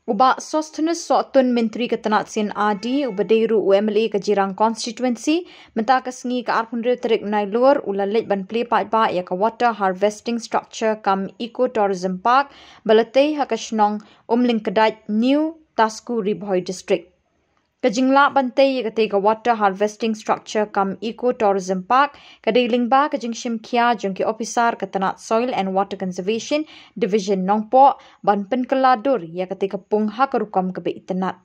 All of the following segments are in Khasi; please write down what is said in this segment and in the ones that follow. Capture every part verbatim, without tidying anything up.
U Bah Sosthenes Sohtun, Myntri ka tnat C&RD, uba dei ruh u MLA ka Jirang Constituency, mynta ka sngi ka arphew hynriew tarik Nailur, u la leit ban plie paidbah ïa ka Water Harvesting Structure cum Eco Tourism Park, ba la tei ha ka shnong Umlyngkdait, New Tasku, Ri Bhoi District. Ka jinglah ban tei ïa katei ka Water Harvesting Structure cum Eco Tourism Park ka dei lyngba ka jingshim khia jong ki ophisar ka tnat Soil and Water Conservation, Division Nongpoh, ban pynkylla dur ïa katei ka pung ha ka rukom kaba itynnad.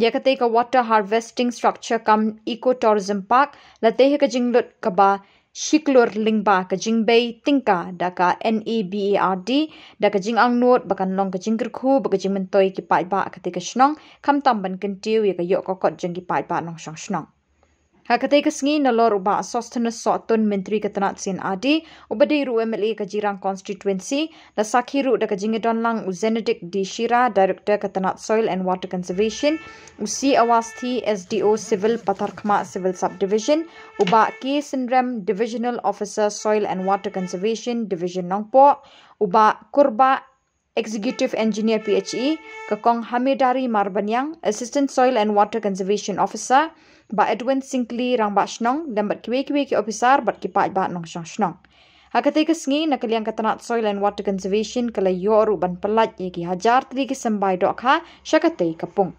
Ïa katei ka Water Harvesting Structure cum Eco Tourism Park la tei ha ka jinglut kaba shi klur lyngba ka jingbei tyngka da ka NABARD, da ka jingangnud ba kan long ka jingkyrkhu bad ka jingmyntoi ki paidbah katei ka shnong, khamtam ban kyntiew ïa ka ïoh ka kot jong ki paidbah nongshong shnong. Ha katei ka sngi, nalor u Bah Sosthenes Sohtun, Myntri ka tnat C&RD, uba dei ruh u MLA ka Jirang Constituency, la sakhi ruh da ka jingïadon lang u Zenedict D Shira, Director ka tnat Soil and Water Conservation, u C Awasthi, SDO Civil, Patharkhmah Civil Subdivision, u Bah K Synrem, Divisional Officer Soil and Water Conservation, Division Nongpoh, u Bah Kurbah, Executive Engineer PHE, ka Kong Hamedari Marbaniang, Assistant Soil and Water Conservation Officer, Bah Edwin Syngkli, Rangbah Shnong, lem bad kiwei kiwei ki ophisar bad ki paidbah nongshong shnong. Ha katei ka sngi, na ka liang ka tnat Soil and Water Conservation ka la ïoh ruh ban pyllait ïa ki hajar tylli ki symbai dohkha sha katei ka pung.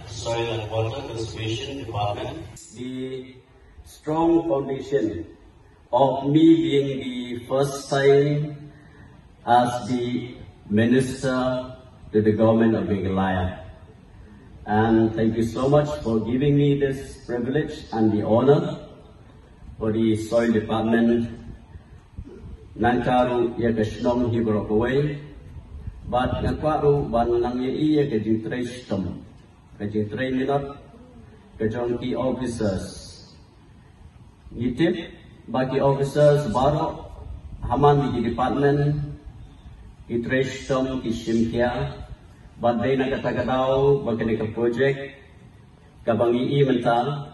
Soil and Water Conservation Department. The strong foundation of me being the first time as the minister to the government of Meghalaya. And thank you so much for giving me this privilege and the honor for the soil department. Nangta ruh ïa ka shnong hi baroh kawei. Bad nga kwah ruh ban nang ïa i ïa ka jingtrei shitom, ka jingtrei minot ka jong ki officers. Ngi tip ba ki officers baroh ha man ki department ki trei shitom, ki shim khia. Bad dei na kata ka daw ba kane ka project kaba ngi i mynta,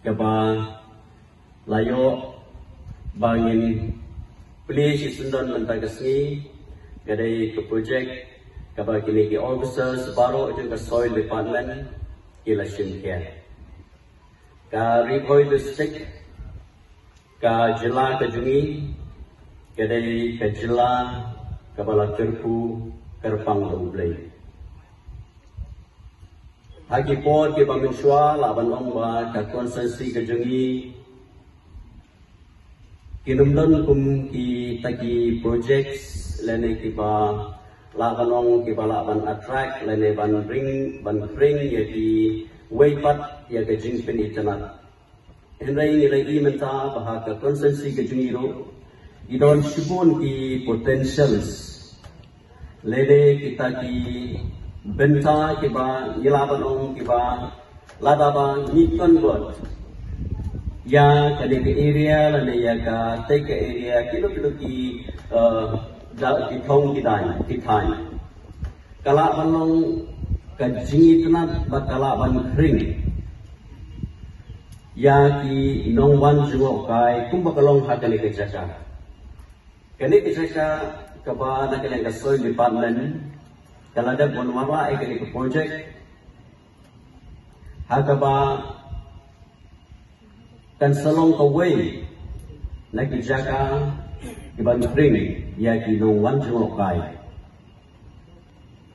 kaba la ïoh ba ngin plie shisyndon mynta ka sngi, ka dei ka project kaba kine ki officers baroh jong ka soil department ki la shim khia. Ka Ri Bhoi District, ka jylla ka jong ngi, ka dei ka jylla kaba la kyrkhu kyrpang da U Blei. Ha ki por kiba mynshuwa lah ban ong ba ka constituency ka jong ngi kin ym don kum kita ki projects lane kiba lah ban ong kiba lah ban attract lane ban bring, ban bring ïa kiwei pat ïa ka jingpynitynnad. Hynrei ngi la i mynta ba ha ka constituency ka jong ngi ruh ki don shibun ki potentials. Lane kita ki bynta kiba ngi lah ban ong kiba lada ba ngi convert ïa kane ka area lane ïa katei ka area, kino kino ki, eh, da, ki thong ki daiñ, ki thaiñ, ka lah ban long ka jingitynnad bad ka lah ban khring ïa ki nongwan jngohkai kumba ka long ha kane ka jaka. Kane ka jaka kaba na ka liang ka soil department ka la dep ban wanrah ïa kane ka project, ha kaba kan sa long kawei na ki jaka kiban khring ïa ki nongwan jngohkai.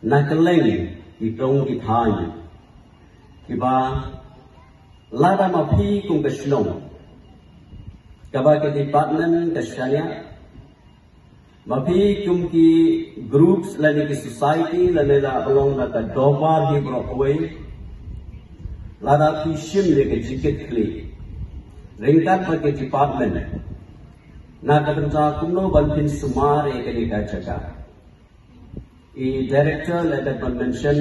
Na kylleng ki thong ki thaiñ kiba lada ma phi kum ka shnong, kaba ka department ka shaniah, ma phi kum ki groups lane ki society lane la ka long na ka dorbar hi baroh kawei, lada phi shim ïa ka jingkitkhlieh, Ryngkat bad ki department, na ka bynta kumno ban pynsumar ïa kane ka jaka. I director la dep ban mention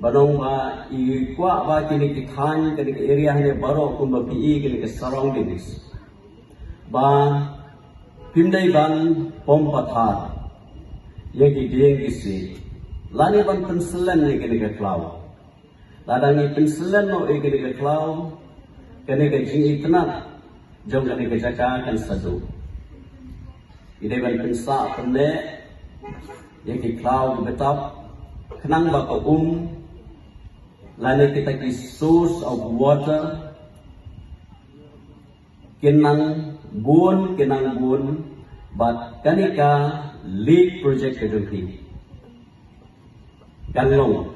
ba long ba i kwah ba kine ki thaiñ, kane ka area hangne baroh kumba phi i kane ka surroundings, ba phim dei ban pom pathar ïa ki dieng ki siej lane ban pynslem ïa kane ka khlaw. Lada ngi pynslem noh ïa kane ka khlaw, kane ka jingitynnad jong kane ka jaka kan sa duh. Ngi dei ban pynsah pynneh ïa ki khlaw ki btap khnang ba ka um lane kita ki source of water kin nang bun, kin nang bun, bad kane ka lead project ka jong phi kan long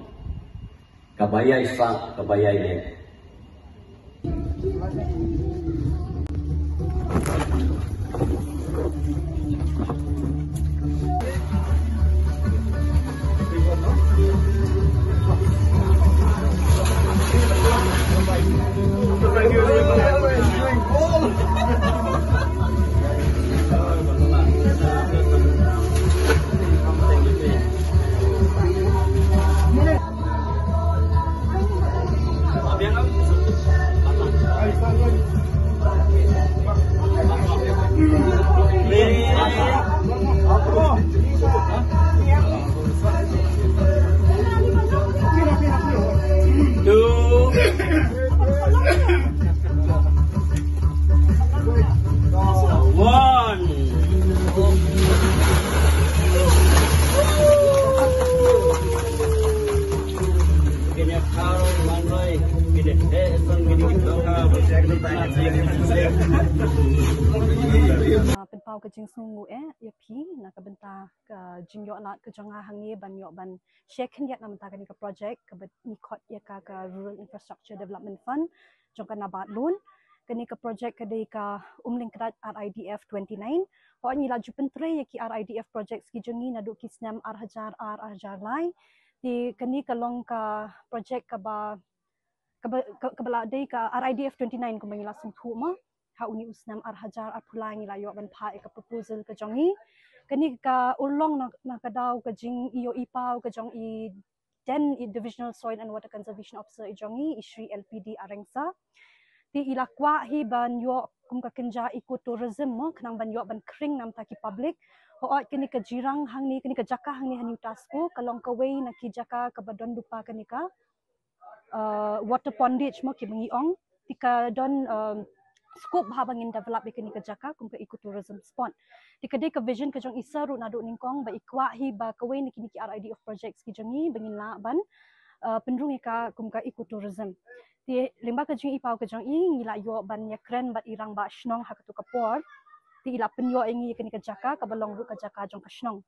kaba ïai sah, kaba ïai leh. Two. One. Ah, pynpaw ka jingsngewnguh eh ïa phi na ka bynta ka jingïoh lad ka jong nga hangne ban ïoh ban share khyndiat na bynta kane ka project kaba ngi khot ïa ka ka Rural Infrastructure Development Fund jong ka NABARD loan. Kane ka project ka dei ka Umlyngkdait R I D F twenty-nine. Hooid, ngi la ju pyntrei ïa ki R I D F projects ki jong ngi naduh ki snem ar hajar ar, ar hajar lai. Te kane ka long ka project kaba, kaba, ka- kaba la dei ka R I D F twenty-nine kumba ngi la sngewthuh mo. Ha une u snem ar hajar arphew lai ngi la ïoh ban phah ïa ka proposal ka jong ngi. Kane ka urlong na, na ka daw ka jingïohi paw ka jong i then i Divisional Soil and Water Conservation Officer i jong ngi, i Shri L P D Arengsa. Te i la kwah hi ban ïoh kum ka kynja ecotourism mo, khnang ban ïoh ban khring na bynta ki public. Hooid, kane ka jirang hangne, kane ka jaka hangne ha New Tasco ka long kawei na ki jaka kaba don lypa kane ka, uh, water pondage mo kiba ngi ong. Te ka don, um, scope haba ngin develop ïa kane ka jaka kum ka ecotourism spot. Te ka dei ka vision ka jong i sir ruh naduh nyngkong ba i kwah hi ba kawei na kine ki R I D F projects ki jong ngi ba ngin lah ban, uh, pynrung ïa ka kum ka ecotourism. Te lyngba ka jingïohi paw ka jong i ngi la ïoh ban ïakren bad i rangbah shnong ha katu ka por. Te i la pynïoh ïa ngi ïa kane ka jaka kaba long ruh ka jaka jong ka shnong.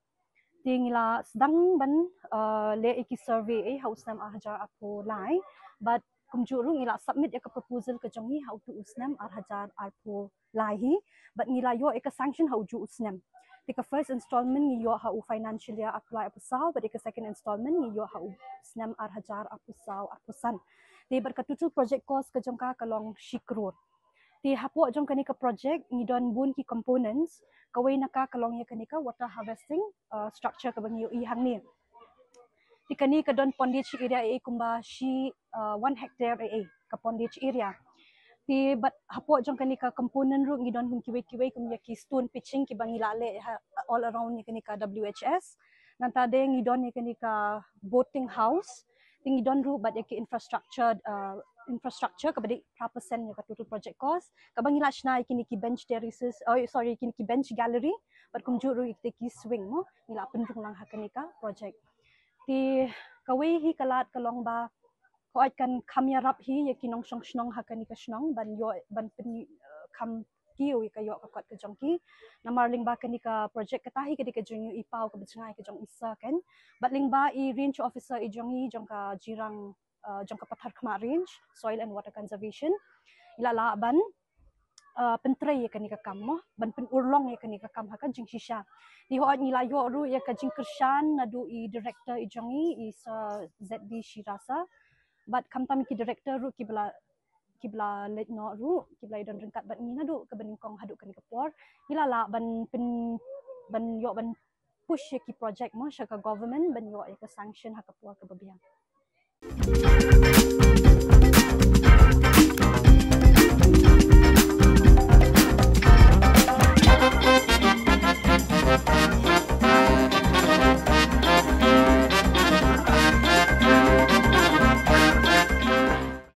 Te ngi la sdang ban, uh, leh ïa ki survey eh ha u snem ar hajar arphew lai. Bad kumjuh ruh ngi la submit ïa ka proposal ka jong ngi ha utu u snem ar hajar arphew lai hi. Bad ngi la ïoh ïa ka sanction ha ujuh u snem. Te ka first installment ngi ïoh ha u financial year arphew lai arphew saw, bad ïa ka second installment ngi ïoh ha u snem ar hajar arphew saw arphew san. Te bad ka total project cost ka jong ka ka long shi klur. Te hapoh jong kane ka project ngi don bun ki components, kawei na ka ka long ïa kane ka water harvesting, uh, structure kaba ngi ïohi hangne. Te kane ka don pondage area eh kumba shi, uh, one hectare eh ka pondage area. Te bad hapoh jong kane ka component ruh ngi don kum kiwei kiwei kum ïa ki stone pitching kiba ngi la leh ha all around ïa kane ka W H S. Nangta de ngi don ïa kane ka boating house. Te ngi don ruh bad ïa ki infrastructure, uh, infrastructure kaba dei phra percent ïa ka total project cost. Kaba ngi la shna ïa kine ki bench terraces, oh sorry, kine ki bench gallery. Bad kumjuh ruh ïa kita ki swing mo ngi la pynrung lang ha kane ka project. Te kawei hi ka lad ka long ba hooid kan kham ïarap hi ïa ki nongshong shnong ha kane ka shnong ban ïoh ban pyn, uh, kham kiew ïa ka ïoh ka kot ka jong ki. Namar lyngba kane ka project kata hi ka dei ka jingïohi paw kaba jngai ka jong i sir kan. Bad lyngba i range officer i jong i jong ka jirang, uh, jong ka Patharkhmah Range, Soil and Water Conservation. I la lah ban, uh, pyntrei ïa kane ka kam mo, ban pynurlong ïa kane ka kam ha ka jingshisha. Te hooid ngi la ïoh ruh ïa ka jingkyrshan naduh i director i jong i, i Sir Z B Sriraza. Bad khamtam ki director ruh kiba la ki ba la leit noh ruh, ki ba la ïadon ryngkat bad ngi naduh kaba nyngkong haduh kane ka por, ngi la lah ban pyn ban ïoh ban push ïa ki project mo sha ka government ban ïoh ïa ka sanction ha ka por kaba biang.